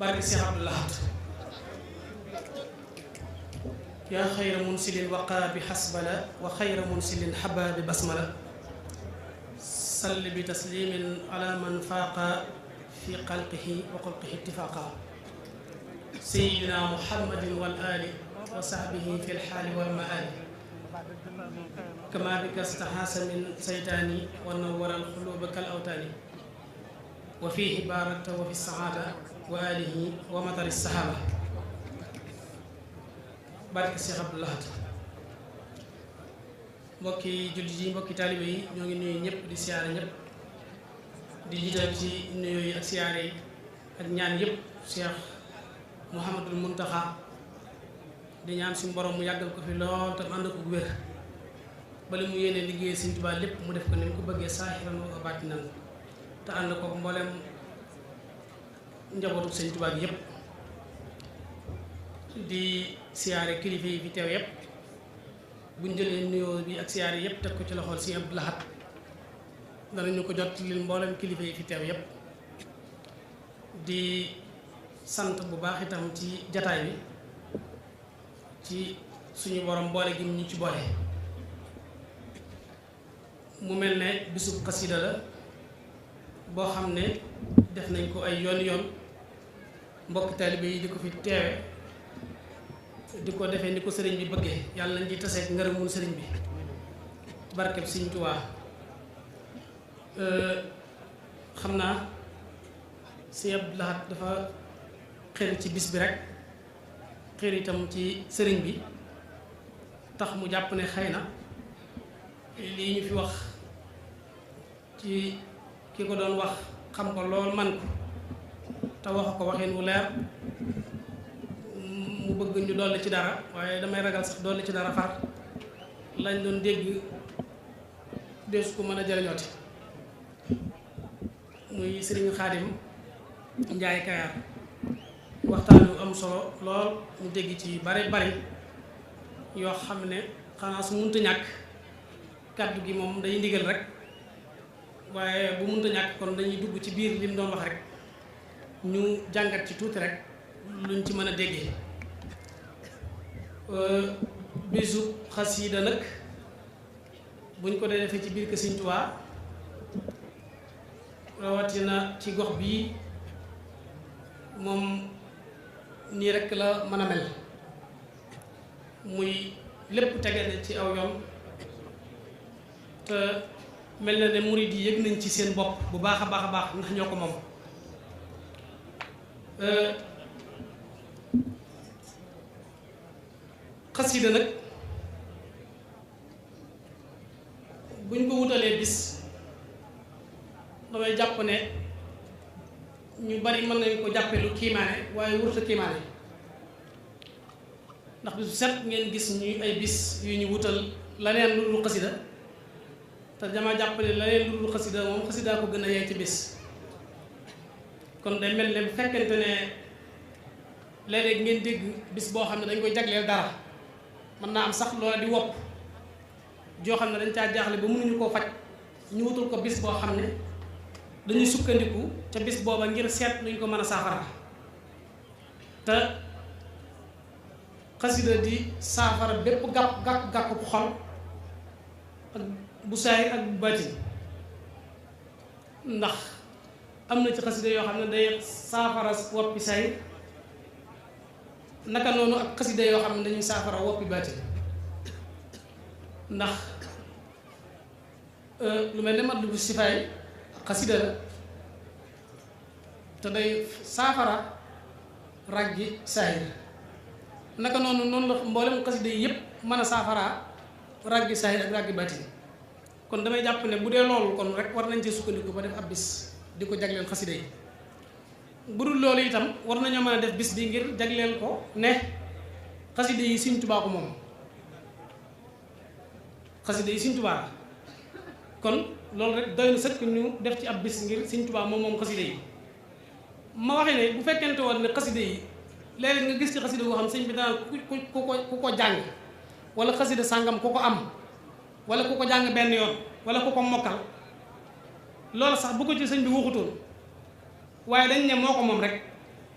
barke Cheikh Abdou Lahad yaa xayra munsilin waqaa bi xasbala wa xayra munsilin xaba bi basmala salli bi taslimin ala man faaqa fi xalqihi wa xulqihi ittifaaqa sayidina muhammadin wal ali wa sahbihi fi lxaali wal maali kama bika staxaasa min saytaani wa nawwara alxuluuba kal awtaani wa fiihi baarakta wa fi saada wa alihi wa matari saxaaba barke Cheikh Abdou Lahad mbokki jullit yi mbokki taalibe yi ñoo ngi nuyu ñëpp di siyaare ñëpp di jiital ci nuyoo yi ak siyaare yi ak ñaan yëpp Cheikh Mouhamadul Muntaxa di ñaan suñu borom mu yàggal ko fi lool te ànd ko wér bala mu yéene liggéey Sëñ Tuubaa lépp mu def ko ni mu ko bëggee saahiran wa baatinan te ànd ko mboolem njabootu Sëñ Tuubaa bi yëpp di siyaare kilifa yi fi teew yëpp buñ jëlee nuyoo bi ak siyaare yëpp teg ko ci loxol Sëñ Abdou Lahad danañu ko jot li mboolem kilifa yi fi teew yëpp di sant bu baax itam ci jataay bi ci suñu borom boole gi ñu ci boole mu mel ne bisub xasida la boo xam ne def nañ ko ay yoon mbokki taalibe yi di ko fi teewe di ko defee ni ko sëriñ bi bëggee yàlla nañ ci taseeg ngërëmul sëriñ bi barkeb Sëriñ Tuubaa xam naa Sëriñ Abdou Lahad dafa xër ci bis bi rek xër itam ci sëriñ bi tax mu jàpp ne xëy na lii ñu fi wax ci ki ko doon wax xam ko lool man ko te wax ko waxin wu leer mu bëgg ñu dolli ci dara waaye damay ragal sax dolli ci dara far lañ doon dégg deesu ko mën a jëriñooti muy Sëriñ Xaadim Njaay Kayaar waxtaan yu am solo lool ñu dégg ci bari yoo xam ne xanaa su munta ñàkk kàddu gi moom day ndigal rek waaye bu munta ñàkk kon dañuy dugg ci biir li mu doon wax rek ñu jàngat ci tuuti rek luñ ci mën a déggee bisu xasida nag buñ ko dee defee ci biir kër Sëñ Tuubaa rawatina ci gox bii moom nii rekk la mën a mel muy lépp tege na ci aw yoon te mel na ne murid yi yëg nañ ci seen bopp bu baax a baax ndax ñoo ko moom xasida nag buñ ko wutalee bis damay jàpp ne ñu bari mën nañ ko jàppe lu kiimaane waaye wurta kiimaane ndax bisu set ngeen gis ñu ay bis yu ñu wutal laneen lu dul xasida te dama jàpp ne laneen lu dul xasida moom xasida ko gën a yee ci bis kon day mel ne bu fekkente ne léeg-léeg ngeen dégg bis boo xam ne dañ koy jagleel dara mën naa am sax loola di wopp joo xam ne dañ caa jaaxle ba mënuñu koo faj ñu wutul ko bis boo xam ne dañuy sukkandiku ca bis booba ngir seet luñ ko mën a saafara te xasida di saafara bépp gàkk bu xol ak bu saahir ak bu baatin ndax am na ci xasida yoo xam ne day saafara woppi saahir naka noonu ak xasida yoo xam ne dañuy saafara woppi baatin ndax lu mel ne mat bu sifaay xasida la te day saafara ràggi saahir naka noonu la mboolem xasida yi yëpp mën a saafara ràggi saahir ak ràggi baatin kon damay jàpp ne bu dee loolu kon rek war nañ cee sukkandiku ba def ab bis di ko jagleel xasida yi bu dul loolu itam war nañoo mën a def bis bi ngir jagleel ko ne xasida yi Sëñ Tuubaa ko moom xasida yi Sëñ Tuubaa kon loolu rek doy na sëkk ñu def ci ab bis ngir Sëñ Tuubaa moom xasida yi ma waxee ne bu fekkente woon ne xasida yi léeg-léeg nga gis ci xasida boo xam sëñ bi dana ku ko jàng wala xasida sàngam ku ko am wala ku ko jàng benn yoon wala ku ko mokkal loolu sax bu ko ci sëñ bi waxutoon waaye dañ ne moo ko moom rek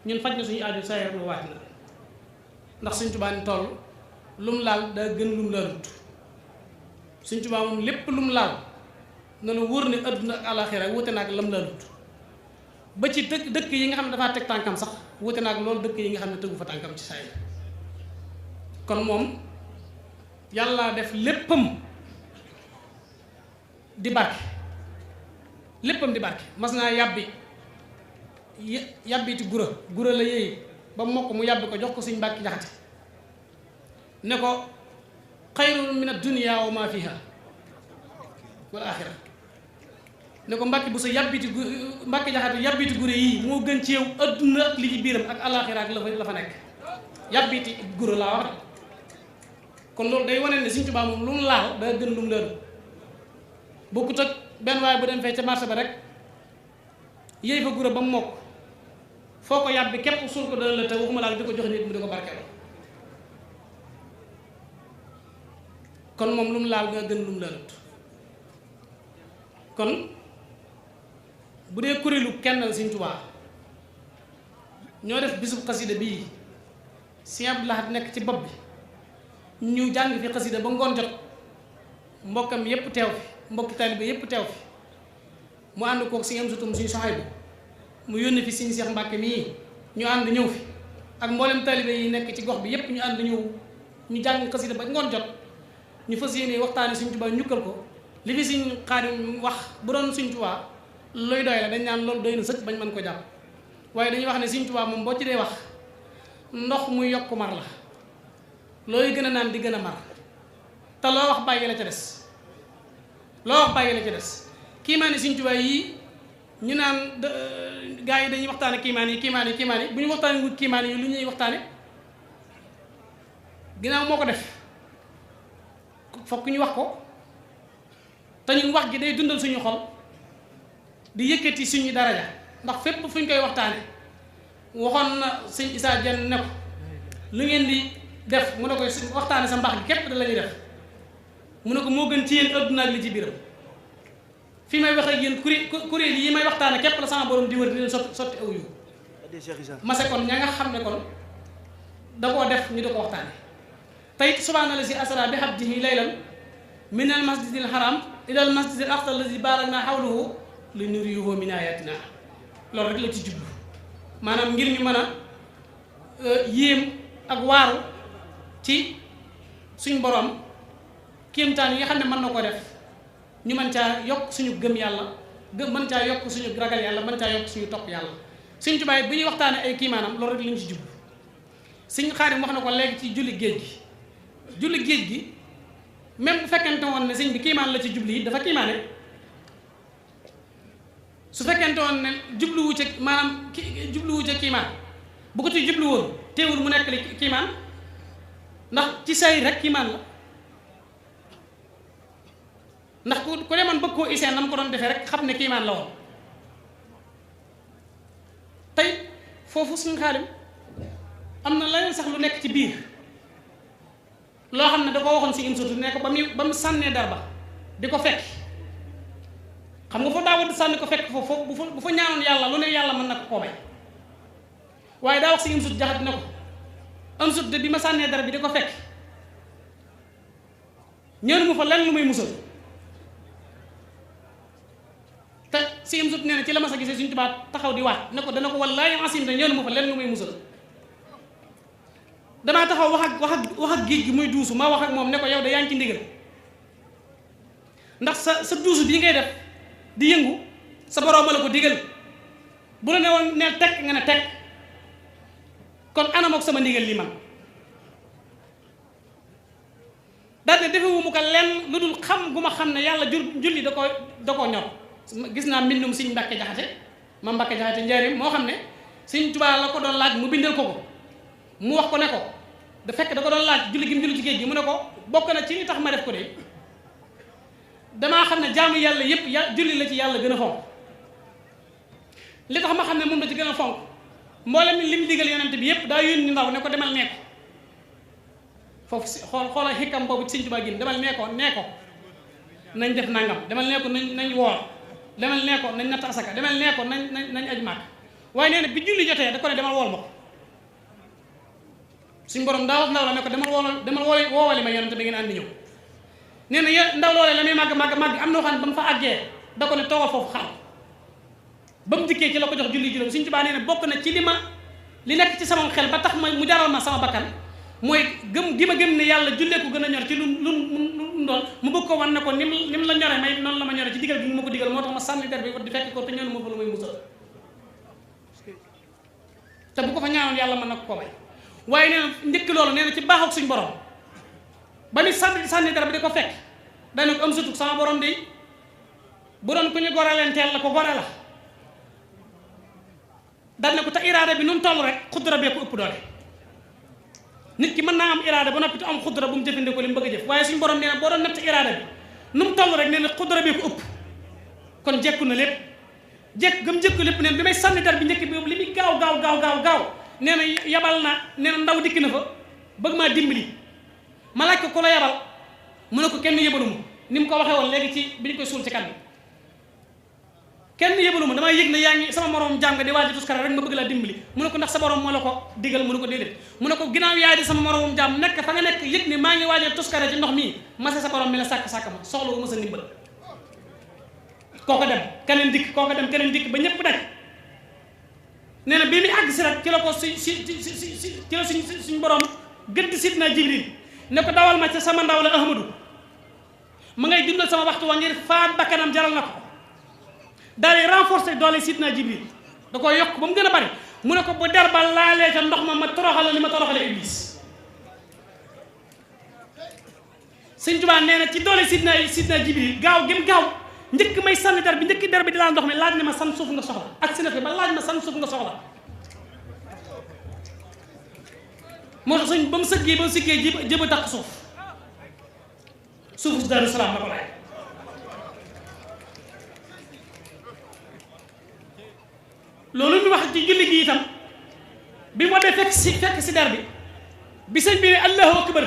ñun faj na suñu aaju saa lu waati la ndax Sëñ Tuubaa ni toll lu mu laal daa gën lu mu laalut Sëñ Tuubaa moom lépp lu mu laal na la wóor ne adduna ak àlaxira wute naag lam laalut ba ci dëkk yi nga xam ne dafaa teg tànkam sax wute naag loolu dëkk yi nga xam ne tëggu fa tànkam ci saa yi kon moom yàlla def léppam di barke mas naa yàbbiti gura la yéey ba mokk mu yàbbi ko jox ko Sëñ Mbàkke Jaxate ne ko xayrun min ad-dunya wa ma fiha wal axira ne ko Mbàkke bu sa Mbàkke Jaxate yàbbiti gura yii moo gën ci yow adduna ak li ci biiram ak alaxira ak la fa nekk yàbbiti gura laa wax kon loolu day wane ne Sëñ Tuubaa moom lu mu laal daa gën lu mu laalu bokkut ak benn waaye bu dem fee ca marché ba rek yéey fa gura ba mu mokk foo ko yàbbi képp suul ko dana la te waxuma laa di ko jox nit mu di ko barkeeloo kon moom lu mu laal daa gën lu mu laalut kon bu dee kuréelu kennal Sëñ Tuubaa ñoo def bisub xasida bii Sëñ Abdou Lahad nekk ci bopp bi ñu jàng fi xasida ba ngoon jot mbokkam yépp teew fi mbokki taalibe yépp teew fi mu ànd kook Sëñ Amsatu Sëñ Sohaybu mu yónni fi Sëñ Seex Mbàkke mii ñu ànd ñëw fi ak mboolem taalibe yi nekk ci gox bi yépp ñu ànd ñëw ñu jàng xasida ba ngoon jot ñu fas yéene waxtaane Sëñ Tuubaa ñukkal ko li fi Sëñ Xaadim wax bu doon Sëñ Tuubaa looy doy la dañ naan loolu doy na sëkk bañ mën ko jàpp waaye dañuy wax ne Sëñ Tuubaa moom boo ci dee wax ndox muy yokk mar la looy gën a naan di gën a mar te loo wax bàyyi la ca des kiimaani Sëñ Tuubaa yii ñu naan gaa yi dañuy waxtaane kiimaan yi bu ñu waxtaane wut kiimaan yi lu ñuy waxtaane ginnaaw moo ko def fokk ñu wax ko te ñun wax gi day dundal suñu xol di yëkkati suñu daraja ndax fépp fu ñu koy waxtaane waxoon na Sëñ Isaa Jeen ne ko lu ngeen di def mu ne ko waxtaane sa mbax gi képp da la ñuy def mu ne ko moo gën ci yéen adduna ak li ci biiram fi may wax ak yéen kuréel yi may waxtaane képp la sama borom di wër di leen sotti aw yu mase kon ña nga xam ne kon da koo def ñu da ko waxtaane tayit subhaana la si asra bi abdihi laylan min al masjidil haram ila al masjidil aqsa allazi barakna hawlahu li nuriyahu min ayatina loolu rek la ci jublu maanaam ngir ñu mën a yéem ak waaru ci suñ borom kéemtaan yi nga xam ne mën na ko def ñu mën caa yokk suñu gëm yàlla mën caa yokk suñu ragal yàlla mën caa yokk suñu topp yàlla Sëñ Tuubaa bu ñuy waxtaane ay kiimaanam loolu rek lañ ci jublu Sëñ Xaadim wax na ko léegi ci julli géej gi même bu fekkente woon ne sëñ bi kiimaan la ci jubli yi dafa kiimaane su fekkente woon ne jubluwu ca kiimaan bu ko ci jublu woon teewul mu nekk li kiimaan ndax ci say rek kiimaan la ndax ku demoon bëgg koo iseen na mu ko doon defee rek xam ne kiimaan la woon tey foofu Sëñ Xaadim am na leneen sax lu nekk ci biir loo xam ne da ko waxoon si imsatu ne ko ba mu sànnee darba di ko fekk xam nga foofu daa war di sànni ko fekk foofu bu fa ñaanoon yàlla lu ne yàlla mën na ko koo bay waaye daa wax si imsut jaxat ne ko imsut de bi ma sànnee darba bi di ko fekk ñëw mu fa lenn lu muy musal te si imsut nee na ci la ma sa gisee Sëñ Tuubaa taxaw di waat ne ko dana ko wallaahi asim te ñëw mu fa lenn lu muy musal damaa taxaw wax ak géej gi muy duusu ma wax ak moom ne ko yow de yaa ngi ci ndigal ndax sa duusu bii ngay def di yëngu sa borom la ko digal bu la ne woon ne tekk nga ne tekk kon anam ak sama ndigal li man daal ne defewu mu ko lenn lu dul xam gu ma xam ne yàlla julli da koo ñor gis naa mbindum Sëñ Mbàkke Jaxate ma Mbàkke Jaxate njaareem moo xam ne Sëñ Tuubaa la ko doon laaj mu bindal ko mu wax ko ne ko da fekk da ko doon laaj julli gi mu julli ci géej gi mu ne ko bokk na ci li tax ma def ko de damaa xam ne jaamu yàlla yépp julli la ci yàlla gën a fonk li tax ma xam ne moom la ci gën a fonk mboolem li mu digal yonent bi yépp daa yónni ndaw ne ko demal nee ko foofu xoolal xikam boobu ci Sëñ Tuubaa gi demal nee ko nañ def nangam demal nee ko nañ woor demal nee ko nañ natt asaka demal nee ko nañ aj màkk waaye nee na bi julli jotee da ko ne demal wool ma ko suñ borom daa wax ndaw la ne ko demal woowali ma yonente bi ngeen àndi ñëw nee na ndaw loolee la muy màgg am na xam ne ba mu fa àggee da ko ne toogal foofu xaar ba mu dikkee ci la ko jox julli juróom Sëñ Tuubaa nee na bokk na ci li nekk ci sama xel ba tax mu jaral ma sama bakkan mooy gëm gi ma gëm ne yàlla jullee ko gën a ñor ci lu doon mu bëgg ko wan ne ko ni mu la ñore may noonu la ma ñore ci digal gi mu ma ko digal moo tax ma sànni der bi di fekk ko te ñoonu ma fa lu muy musal te bu ko fa ñaanoon yàlla mën na ko may waaye nee na njëkk loolu nee na ci baax ak suñ borom ba muy sànni der bi di ko fekk dana ko am sutuk sama borom de bu doon ku ñu gore leen teel la ko gore la dal ne ko te iraada bi nu mu toll rek xudra bee ko ëpp doole nit ki mën naa am iraada ba noppi te am xudra bu mu jëfandikoo li mu bëgg a jëf waaye suñu borom nee na boo doon natt iraada bi nu mu toll rek nee na xudra bee ko ëpp kon jekku na lépp jekk gëm jekku lépp neen bi may sànni dar bi njëkk bi li muy gaaw nee na yabal na nee na ndaw dikk na fa bëgg maa dimbali ma laaj ko ku la yabal mu ne ko kenn yebaluma ni mu ko waxee woon léegi ci bi ñu koy suul ci kan bi kenn yebaluma damay yëg ne yaa ngi sama morom jàmm nga di waaj tuskara rek ma bëgg laa dimbali mu ne ko ndax sa borom moo la ko digal mu ne ko déedéet mu ne ko ginnaaw yaay di sama moromum jàmm nekk fa nga nekk yëg ne maa ngi waaj tuskara ci ndox mii mase sa borom mi la sàkk ma soxla wu ma sa ndimbal kooko dem keneen dikk ba ñëpp daj nee na bi muy àgg si rek ci la ko ci la suñ borom gëdd Sidna Jibril ne ko dawal ma ca sama ndaw la Ahmadu ma ngay dundal sama waxtu wa ngir faat bakkanam jaral na ko daal di renforcer doole Sidna Jibril da koy yokk ba mu gën a bari mu ne ko bu der ba laalee ca ndox ma toroxale li ma toroxale Iblis Sëñ Tuubaa nee na ci doole Sidna Jibril gaaw gëm gaaw njëkk may sànni der bi njëkk der bi di laal ndox mi laaj ne ma san suuf nga soxla ak si na fi ba laaj ma san suuf nga soxla moo tax sëñ ba mu sëggee ba mu sikkee jëba takk suufu si Daaru Salaam la ko laaj loolu ñu wax ci julli gi itam bi mu dee fekk si der bi sëñ bi ne allahu akbar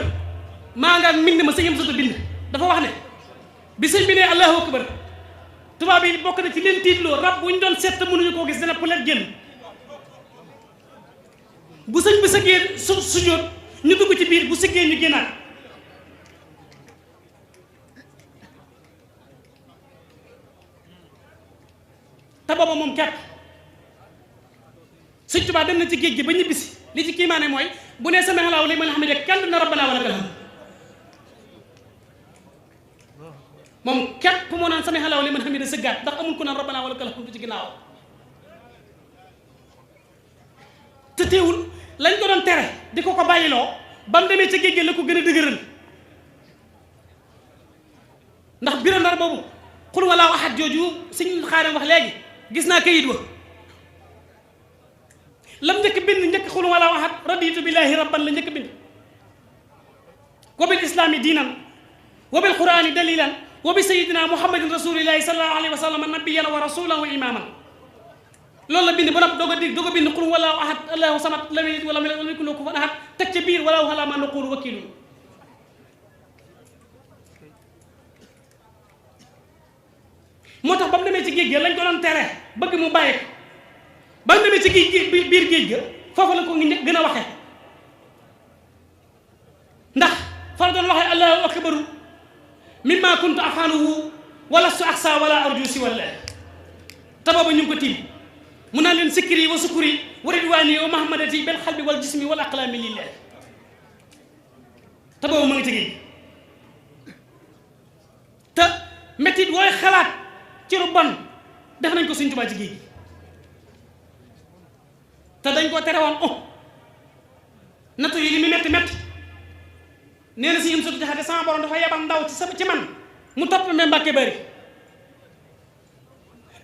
maa nga ak mbind ma sëñam soto bind dafa wax ne bi sëñ bi ne allahu akbar tubaab yi bokk na ci leen tiitloo rab bu ñu doon seet mënuñu koo gis dana pulet génn bu sëñ bi sëggee sujjóot ñu dugg ci biir bu sëggee ñu génnaat te booba moom kepp Sëñ Tuubaa dem na ci géej gi ba ñibbisi li ci kiimaane mooy bu nee sami Allaahu liman hamidah kenn na rabbana wa lakal hamd moom képp moo naan sami Allaahu liman hamidah sëggaat ndax amul ku naan rabbana wa lakal hamd ci ginnaaw te teewul lañ ko doon tere di ko bàyyiloo ba mu demee ca géej gi la ko gën a dëgëral ndax biro ndar boobu xul walaahu ahad jooju Sëñ Xaadim wax léegi gis naa kayit wa lam njëkk bind njëkk xul walaahu ahad raditu billahi rabban la njëkk bind wa bil islami diinan wa bil qurani dalilan wa bi sayidina muhammadin rasulillahi sallallahu alayhi wa sallam nabiyan wa rasulan wa imaman loolu la bind ba noppi doog a bind xul walaahu ahad allahu samad lam yalid wa lam yulad wa lam yakun lahu kufuwan ahad teg ca biir walaahu alaa maa naquulu wakiilun moo tax ba mu demee ci géej ga lañ ko doon tere bëgg mu bàyyi ko ba mu demee ci biir géej ga foofu la ko gën a waxee ndax fa la doon waxee allahu akbaru mimma kuntu afaaluhu wala su aksa wala arju si walla te booba ñu ngi ko tiim mu naan leen sikri wa sukuri wa ridwaani wa mahamadati bil xalbi wal jismi wal aqlaami lillah te booba ma ngi ci géej te métit wooy xalaat ci lu bon def nañ ko Sëñ Tuubaa ci géej gi te dañ koo tere woon nattu yi li mu metti nee na si yëm sotu jaxate sama borom dafa yebal ndaw ci man mu topp me Mbàkke Bari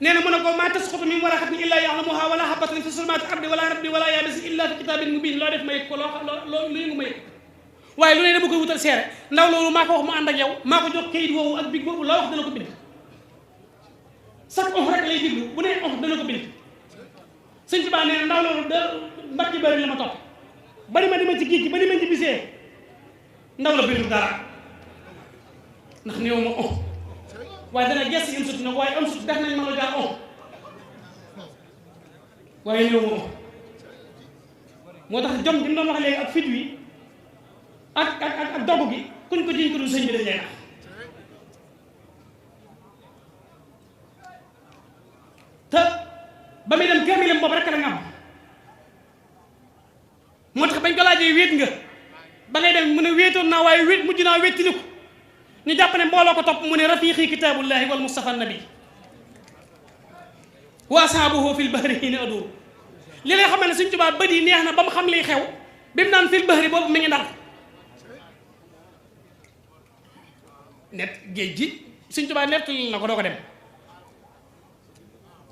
nee na mu ne ko maa tasqutu min waraqatin illaa ya'lamuhaa wala habatin fi zulumaati ardi wala ratbin wala yaabisin illaa fi kitaabin mubiin loo def ma yëg ko loo yëngu ma yëg waaye lu ne dama koy wutal seere ndaw loolu maa ko wax mu ànd ak yow maa ko jox kayit woowu ak big boobu loo wax dana ko bind chaque rek lay diglu bu nee dana ko bind Sëñ Tuubaa nee na ndaw loolu da Mbàkke Bari la ma topp bari ma dima ci géej gi ba ni ma ñibbisee ndaw la bindu dara ndax néew ma waaye dana ges am sut nag waaye am sut def nañ ma la jaar waaye néew moom moo tax jom gi mu doon wax léegi ak fit wi ak dogu gi kuñ ko jiñ ko dul sëñ bi dañ lay nax te ba muy dem kaamilam boobu rek la ngam moo tax bañ ko laajee wéet nga ba ngay dem mu ne wéetoon naa waaye wéet mujj naa wéttiliku ñu jàpp ne mbooloo ko topp mu ne rafiqi kitaabullahi wal mustafa nabi wa ashabuhu fil bahri hiina adur li lay xam ne Sëñ Tuubaa bët yi neex na ba mu xam liy xew bi mu naan fil bahri boobu mi ngi Ndar net géej gi Sëñ Tuubaa nettali na ko doo ko dem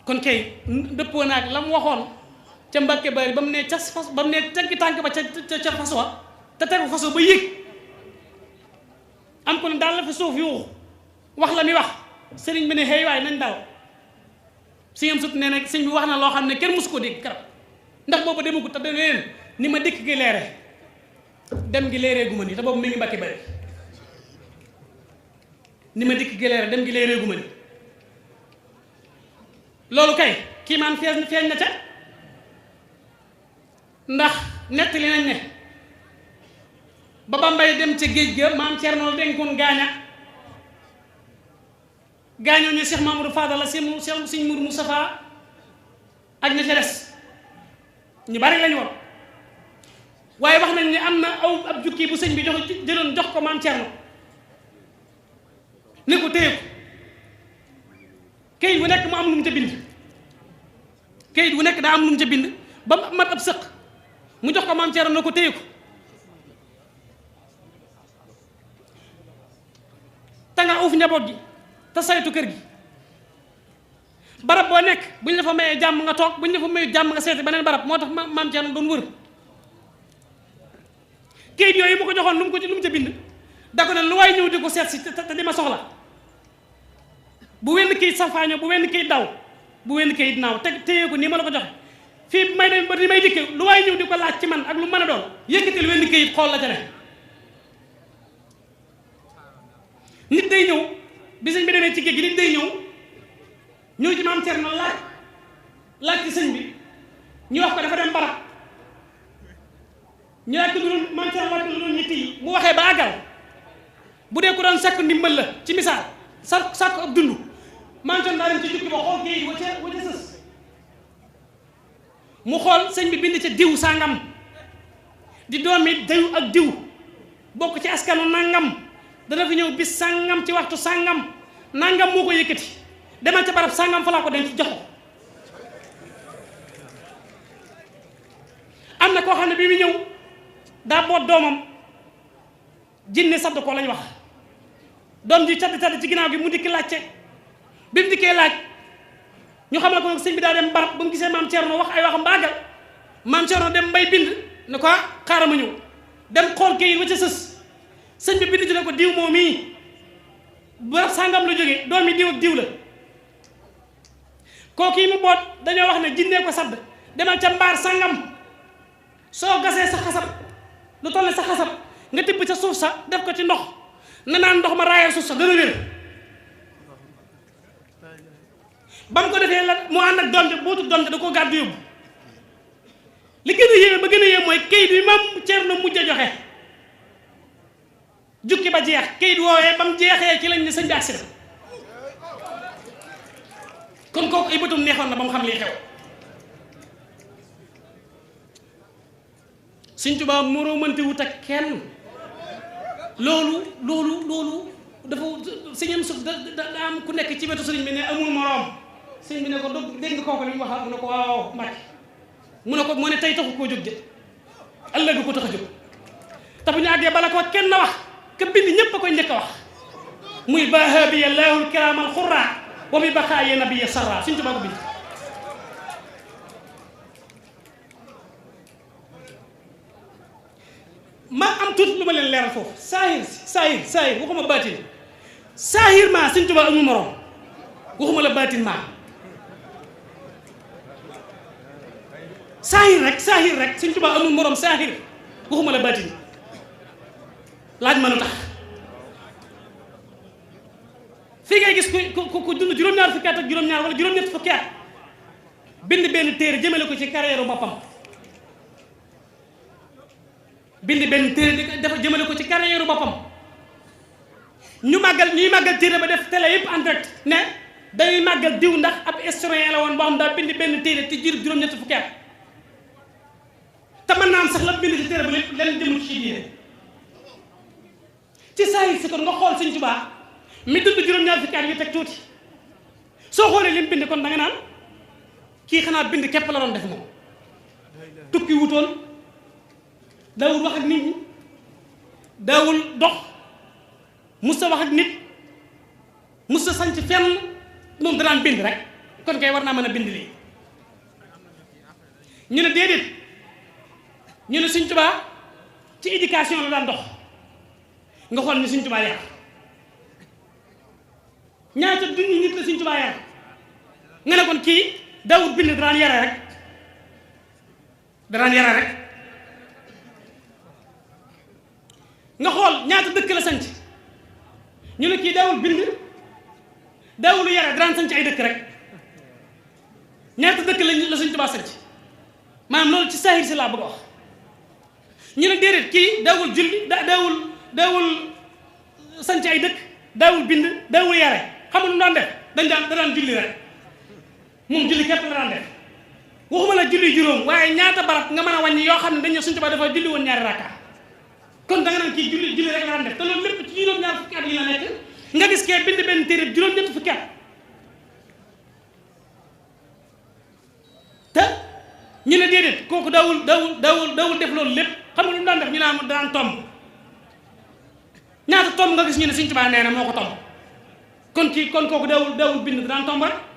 kon kay dëppoo naag la mu waxoon ca Mbàkke Bari ba mu ne ca fas ba mu ne teggi tànk ba ca fas wa te tegu fas wa ba yéeg am ko ne daal la fa suuf yuuxu wax la mi wax sëriñ bi ne xëy waay nañ daw si am sut nee na sëñ bi wax na loo xam ne kenn mosu ko dégg karab ndax boobu demagu te dana leen ni ma dikk gi leere dem gi leeree gu ma ni te boobu mi ngi Mbàkke Bari ni ma dikk gi leere dem gi leeree gu ma ni loolu kay kii maan feeñ na ca ndax nettali nañ ne ba Bambay dem ca géej ga maam Cerno dénkoon gaañoo ñu Cheikh Mamadou Fadal la Sëñ Mourou Moustapha ak ña ca des ñu bari lañu woon waaye wax nañ ne am na ab jukki bu sëñ bi jëloon jox ko maam Cerno ne ko téye ko kayit bu nekk mu am lu mu ca bind kayit bu nekk daa am lu mu ca bind ba mat ab sëq mu jox ko maam Cerno ne ko téye ko te nga uuf njaboot gi te saytu kër gi barab boo nekk bu ñu la fa mayee jàmm nga toog bu ñu la fa mayee jàmm nga seeti beneen barab moo tax maam Cerno doon wër kayit yooyu mu ko joxoon lu mu ca bind da ko ne lu waay ñëw di ko seet si te di ma soxla bu wenn kayit safaaño bu wenn kayit daw bu wenn kayit naaw te téye ko nii ma la ko joxe fii may dem ba di may dikke lu waay ñëw di ko laaj ci man ak lu mën a doon yëkkatil wenn kayit xool la ca ne nit day ñëw bi sëñ bi demee ci géej gi nit day ñëw ci maam Cerno laaj ci sëñ bi ñu wax ko dafa dem barab ñu laaj ko doon maam Cerno laaj ko doon ñetti yi mu waxee ba àggal bu dee ku doon sàkk ndimbal la ci misaal sàkk ab dund maam Cerno daa dem ci jukki ba xool géej wa ca sës mu xool sëñ bi bind ca diw sàngam di doomi diw ak diw bokk ci askanu nangam dana fi ñëw bis sàngam ci waxtu sàngam nangam moo ko yëkkati demal ca barab sàngam fa laa ko denc jox ko am na koo xam ne bi mu ñëw daa boot doomam jinne sadd ko lañ wax doom ji cadd ci ginnaaw gi mu dikki laajte bi mu dikkee laaj ñu xamal ko nag sëñ bi daa dem barab ba mu gisee maam Cerno wax ay waxam baagal maam Cerno dem mbay bind ne ko xaaral ma ñëw dem xool kayit wa ca sës sëñ bi bind ci ne ko diw moom mii barab sàngam la jógee doomi diw ak diw la kooku yi mu boot dañoo wax ne jinnee ko sadd demal ca mbaar sàngam soo gasee sa xasab lu toll sa xasab nga tibb ca suuf sa def ko ci ndox ne naan ndox ma raayal suuf sa dana wér ba mu ko defee la mu ànd ak doom ja bootu doom ja da koo gàddu yóbbu li gën a yéeme ba gën a yéeme mooy kayit bi maam Cerno mujj a joxe jukki ba jeex kayit woowee ba mu jeexee ci lañ ne sëñ bi accident kon kooku ay bëtum neexoon na ba mu xam lii xew Sëñ Tuubaa moroo mënti wut ak kenn loolu dafa sëñam su da am ku nekk ci wetu sëriñ bi ne amul moroom sëñ bi ne ko dégg nga kooku li mu wax mu ne ko waaw Mbàkke mu ne ko moo ne tey taxu koo jóg de ëllëg ko tax a jóg te bu ñu àggee bala ko kenn wax ka bind ñépp a koy njëkk a wax muy bahabiya laahul kiraamal xurraa wa bi baqaaye nabiya sarra Sëñ Tuubaa ko bind ma am tuuti lu ma leen leeral foofu saahir waxuma baatin saahir maa Sëñ Tuubaa amul morom waxuma la baatin maa saahir rek Sëñ Tuubaa amul morom saahir waxuma la baatin laaj ma lu tax fii ngay gis ku dund juróom-ñaar fukki at ak juróom-ñaar wala juróom-ñett fukki at bind benn téere jëmale ko ci carrière boppam bind benn téere dafa jëmale ko ci carrière boppam ñuy màggal téere ba def télé yëpp en direct ne dañuy màggal diw ndax ab historien la woon boo xam daa bind benn téere te jir juróom-ñetti fukki at te mën naa am sax la bind ci téere ba lépp lenn jëmul ci diine ci saa yi si kon nga xool Sëñ Tuubaa mi dund juróom-ñaar fukki at yu teg tuuti soo xoolee li mu bind kon da nga naan kii xanaa bind képp la doon def moom tukki wutoon daawul wax ak nit ñi daawul dox musta wax ak nit musta sanc fenn moom danaan bind rek kon kay war naa mën a bind lii ñu ne déedéet ñu ne Sëñ Tuubaa ci éducation la daan dox nga xool ni Sëñ Tuubaa yar ñaata junni nit la Sëñ Tuubaa yar nga ne kon kii daawul bind danaan yare rek nga xool ñaata dëkk la sanc ñu ne kii daawul bind daawul yare danaan sanc ay dëkk rek ñaata dëkk la Sëñ Tuubaa sanc maanaam loolu ci saahir si laa bëgg a wax ñu ne déedéet kii daawul julli daawul sanc ay dëkk daawul bind daawul yare xam nga lu mu daan def da daan julli rek moom julli képp la daan def waxuma la julli juróom waaye ñaata barab nga mën a wàññi yoo xam ne dañ ne Sëñ Tuubaa dafa julli woon ñaari rakka kon da nga naan kii julli rek la daan def te loolu lépp ci juróom-ñaar fukki at yi la nekk nga gis kee bind benn téere juróom-ñetti fukki at te ñu ne déedéet kooku daawul def loolu lépp xam nga lu mu daan def ñu naan daan tomb ñaata tomb nga gis ñu ne Sëñ Tuubaa nee na moo ko tomb kon kooku daawul bind daan tomb rek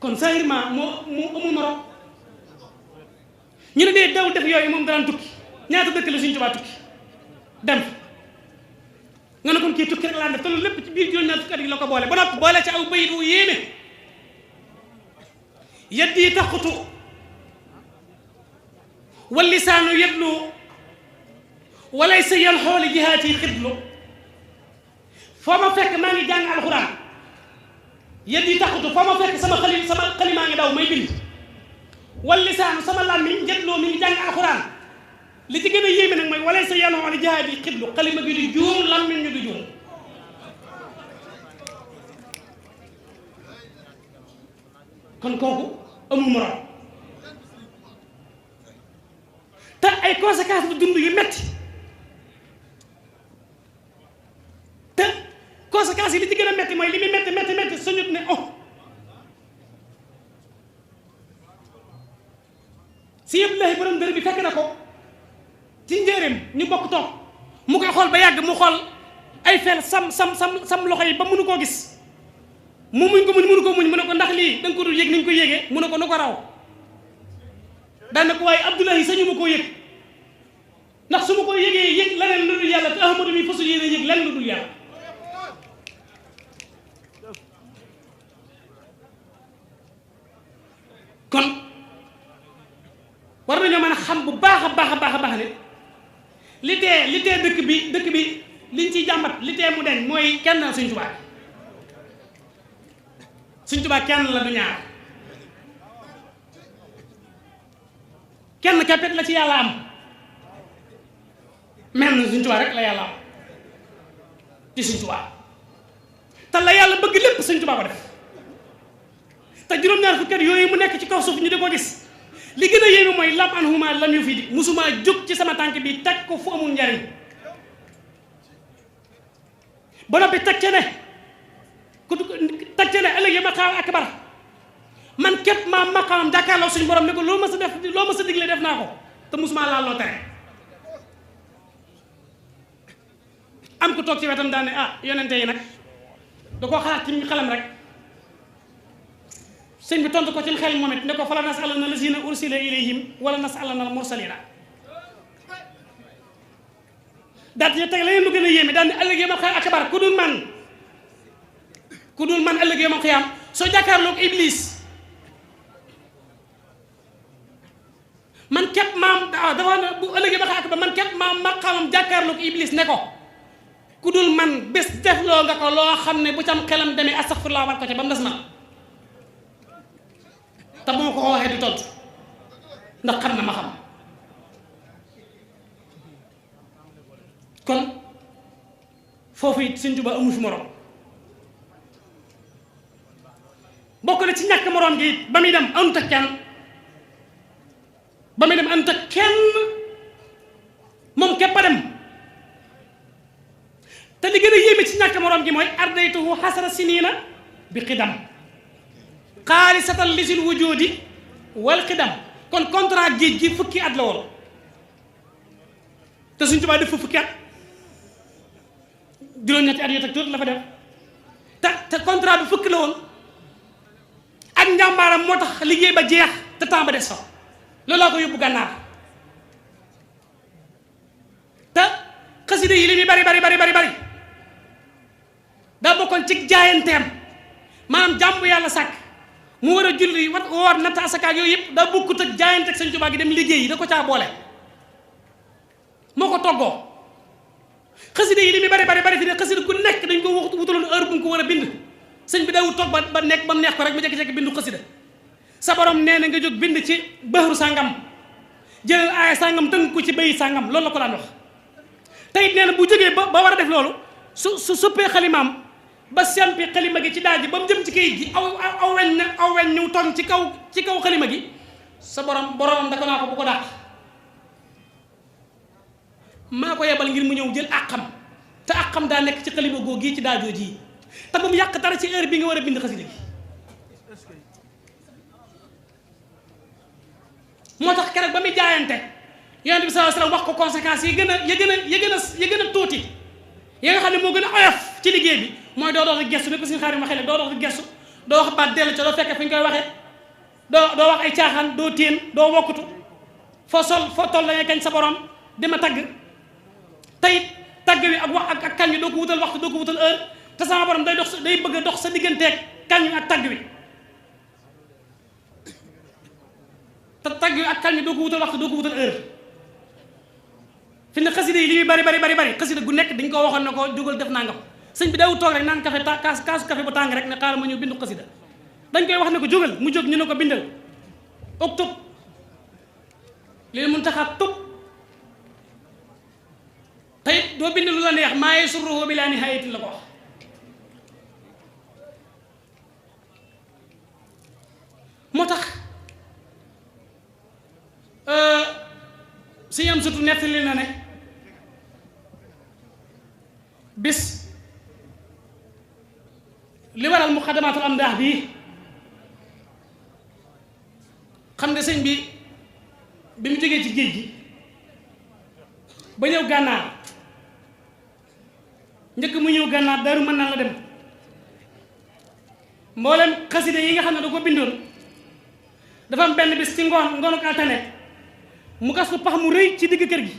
kon sahirement moo amul morom ñu ne dee daawul def yooyu moom daan tukki ñaata dëkk la Sëñ Tuubaa tukki dem nga ne kon kii tukki rek laa def te loolu lépp ci biir juróom-ñaar fukki at yi la ko boole ba noppi boole ci aw bayit wu yéeme yaddi taxutu wal lisaanu yadlu walaysa yan xooli jihaati xidlu foo ma fekk maa ngi jàng alxuraan yaddi taxutu foo ma fekk sama xalimaa ngi daw may bind wal lisaanu sama làmmiñ yadlu mi ngi jàng alxuraan li ci gën a yéeme nag mooy walaysa yan xooli jihaati xidlu xalima gi du juum làmmiñ ñu du juum kon kooku amul morom te ay conséquences bu dund yu metti te conséquences yi li ci gën a metti mooy li muy metti suñut ne si yëpp lay borom dër bi fekk na ko ci njëreem ñu bokk toog mu koy xool ba yàgg mu xool ay fel sam loxo yi ba mënu koo gis mu muñ ko mënu ko muñ mu ne ko ndax lii da nga ko dul yëg ni ñu ko yëgee mu ne ko nu ko raw daan na ko waaye Abdoulaye sañu ma koo yëg ndax su ma ko yëgee yëg leneen lu dul yàlla te Ahmadu mi fasul yéene yëg leneen lu dul yàlla kon war nañoo mën a xam bu baax a baax ne li tee dëkk bi liñ ciy jàmbat li tee mu deñ mooy kenn Sëñ Tuubaa Sëñ Tuubaa kenn la du ñaar kenn kapet la ci yàlla am mel na Sëñ Tuubaa rek la yàlla am ci Sëñ Tuubaa te la yàlla bëgg lépp Sëñ Tuubaa ko def te juróom-ñaar fukki at yooyu mu nekk ci kaw suuf ñu di ko gis li gën a yéeme mooy lam an huma lam yu fi di musumaa jóg ci sama tànk bi teg ko fu amul njariñ ba noppi teg ca ne ëllëg ya maqaam akbar man képp maa maqaamam jàkkaarloo suñu borom ne ko loo ma sa digle def naa ko te musumaa laal loo tere am ko toog ci wetam daal ne yonente yi nag da koo xalaat ci xelam rek sëñ bi tontu ko ci xel moom it ne ko fala nasalanna lazina ursila ilayhim wala nasalanna al mursalina daal di teg leneen lu gën a yéeme daal ne ëllëg ya maqaam akbar ku dul man ëllëg yomal xiyaam soo jàkkaarloog iblis man képp maam dafa ne bu ëllëgee ba xaak ba man képp maam maqaamam jàkkaarloog iblis ne ko ku dul man bés defloo nga ko loo xam ne bu cam xelam demee astaxfirullah war ko ca ba mu des man te bu ma ko waxee du tontu ndax xam na ma xam kon foofu it Sëñ Tuubaa amu fi morom bokk na ci ñàkk morom gi it ba muy dem àndut ak kenn ba muy dem àndut ak kenn moom képp a dem te li gën a yéeme ci ñàkk morom gi mooy ardaytuhu xasara siniina bi xidam xaalisatan lisil wujudi wal xidam kon contrat géej gi fukki at la woon te Sëñ Tuubaa def fa fukki at juróom-ñetti at yoo teg tuuti la fa def te contrat bi fukki la woon ak njàmbaaram moo tax liggéey ba jeex te temps ba des fa loolu laa ko yóbbu gànnaar te xasida yi li muy bari daa bokkoon ci jaayanteem maanaam jàmbu yàlla sàkk mu war a julli wat woor natt asaka yooyu yëpp daa bokkut ak jaayante ak Sëñ Tuubaa gi dem liggéey yi da ko caa boole moo ko toggoo xasida yi li muy bari fi ne xasida ku nekk dañ ko wutaloon heure bu nga ko war a bind sëñ bi daawut toog ba nekk ba mu neex ko rek mu jekki-jekki bindu xasida sa borom nee na nga jóg bind ci bëxru sàngam jëlal aaya sàngam tënk ko ci bayit sàngam loolu la ko daan wax te it nee na bu jógee ba war a def loolu su suppee xalimaam ba sempi xalima gi ci daaj ba mu jëm ci kayit gi aw weñ ñu toog ci kaw xalima gi sa boromam da ko naa ko bu ko dàq maa ko yebal ngir mu ñëw jël àqam te àqam daa nekk ci xalima goo gii ci daajoo ji te bu mu yàq dara ci heure bi nga war a bind xasida gi moo tax keroog ba muy jaayante yonent bi sallallahu alayhi wasallam wax ko conséquences yi gën a tuuti yi nga xam ne moo gën a oyof ci liggéey bi mooy doo dox di gestu ne ko suñu xaar yi ma xele doo dox di gestu doo wax baat dellu ca doo fekkee fi ñu koy waxee doo wax ay caaxaan doo téen doo wokkutu foo toll da ngay kañ sa borom dima tagg tayit tagg wi ak wax ak kañ wi doo ko wutal waxtu doo ko wutal heure te sama borom day bëgg a dox sa digganteeg kañ wi ak tagg wi te tagg wi ak kañ wi doo ko wutal waxtu doo ko wutal heure fi ne xasida yi li muy bari xasida gu nekk dañ ko waxoon ne ko jógal def nangam sëñ bi daawul toog rek naan café kaasu café bu tàng rek ne xaaral ma ñëw bindu xasida dañ koy wax ne ko jógal mu jóg ñu ne ko bindal uktub lil muntaxa tub tey doo bind lu la neex maa yasurruhu bilaa nihayatin la ko wax moo tax si yam surtout nettali na ne bis li waral muqaddamatul amdaax bii xam nga sëñ bi mu jógee ci géej gi ba ñëw gànnaar njëkk mu ñëw gànnaar Daaru Manaan la dem mboolem xasida yi nga xam ne da ko bindoon dafa am benn bis ci ngoonu altine mu gas ko pax mu rëy ci digg kër gi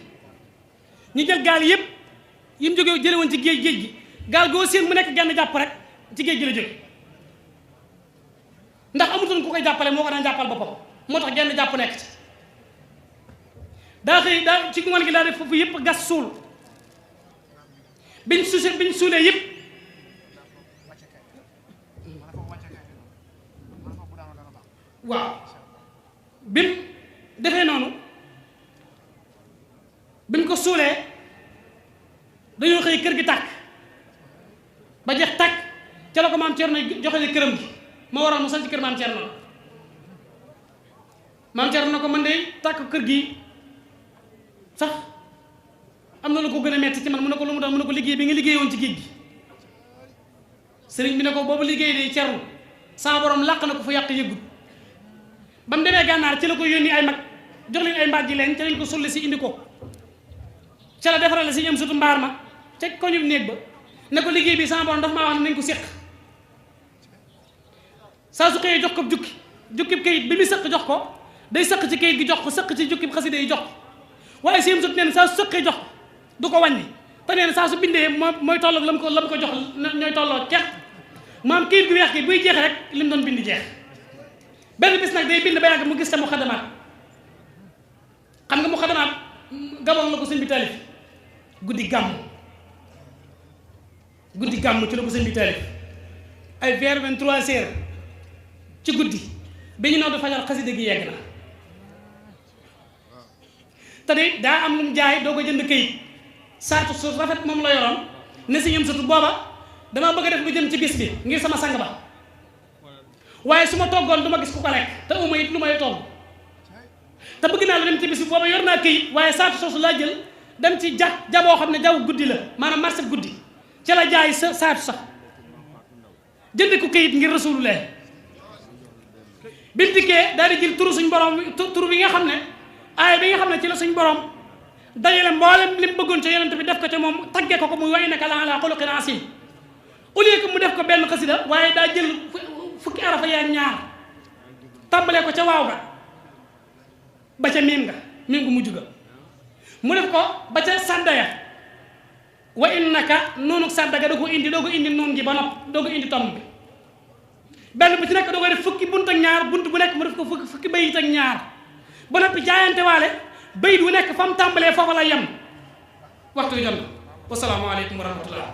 ñu jël gaal yëpp yi mu jógee jële woon ci géej gi gaal goo seen mu nekk genn jàpp rek ci géej gi la jóge ndax amutoon ku koy jàppale moo ko daan jàppal boppam moo tax genn jàpp nekk ci daa xëy daa ci ngoon gi daa def foofu yëpp gas suul biñ suulee yëpp waaw bim defee noonu bim ko suulee dañoo xëy kër gi tàkk ba jeex tàkk ca la ko maam Cerno joxe ne këram gi moo waral mu sañ ci kër maam Cerno na ko man de tàkk kër gi sax am na lu ko gën a metti ci man mu ne ko lu mu doon mu ne ko liggéey bi nga liggéey woon ci géej gi sëriñ bi ne ko boobu liggéey de Cerno sama borom làq na ko fu yàq yëggut ba mu demee gànnaar ci la ko yónni ay mag jox leen ay mbaaj ji leen ca lañ ko sulli si indi ko ca la defarale si ñam sutu mbaar ma ca koñu néeg ba ne ko liggéey bi sama borom dafa maa wax ne nañ ko séq saa su xëyee jox ko jukki kayit bi mu sëq jox ko day sëq ci kayit gi jox ko sëq ci jukki xasida yi jox ko waaye si ñam sut neen saa su sëqee jox ko du ko wàññi te neen saa su bindee mooy tolloog la mu ko jox ñooy tolloo keex maam kayit gu weex gi buy jeex rek li mu doon bind jeex benn bis nag day bind ba yàgg mu gis te mu xadamaat xam nga mu xadamaat gaboon la ko sëñ bi taalif guddi gàmm ci la ko sëñ bi taalif ay vers 23 heures ci guddi bi ñu noonu fajar xasida gi yegg na te de daa am lu mu jaay doo ko jënd këyit saatu su rafet moom la yoroon ne si ñëm satu booba damaa bëgg a def lu jëm ci bis bi ngir sama sang ba waaye su ma toggoon du ma gis ku ko lekk te uma it lu may togg te bëgg naa lu dem ci bis bi booba yor naa këyit waaye saatu soosu laa jël dem ci jaboo xam ne jaw guddi la maanaam marché guddi ca la jaay sa saatu sax jënd ko këyit ngir rasulullah bi mu dikkee daal di jël turu suñ borom turu bi nga xam ne aaya bi nga xam ne ci la suñ borom dajale mboolem li mu bëggoon ca yonent bi def ko ca moom tagge ko muy wa innaka la ala xuluqin asim au lieu que mu def ko benn xasida waaye daa jël fukki arafa yaa ñaar tàmbalee ko ca waaw ga ba ca miim gu mujj ga mu def ko ba ca sàddaya wa innaka noonu sàddaga doo ko indi noonu gi ba nopp doo ko indi tomb bi benn bu ci nekk doo koy def fukki bunt ak ñaar bunt bu nekk mu def ko fukki bayit ak ñaar ba noppi jaayante waale bayit bu nekk fa mu tàmbalee foofa la yem waxtu wi jot na wasalaamaaleykum wa rahmatullah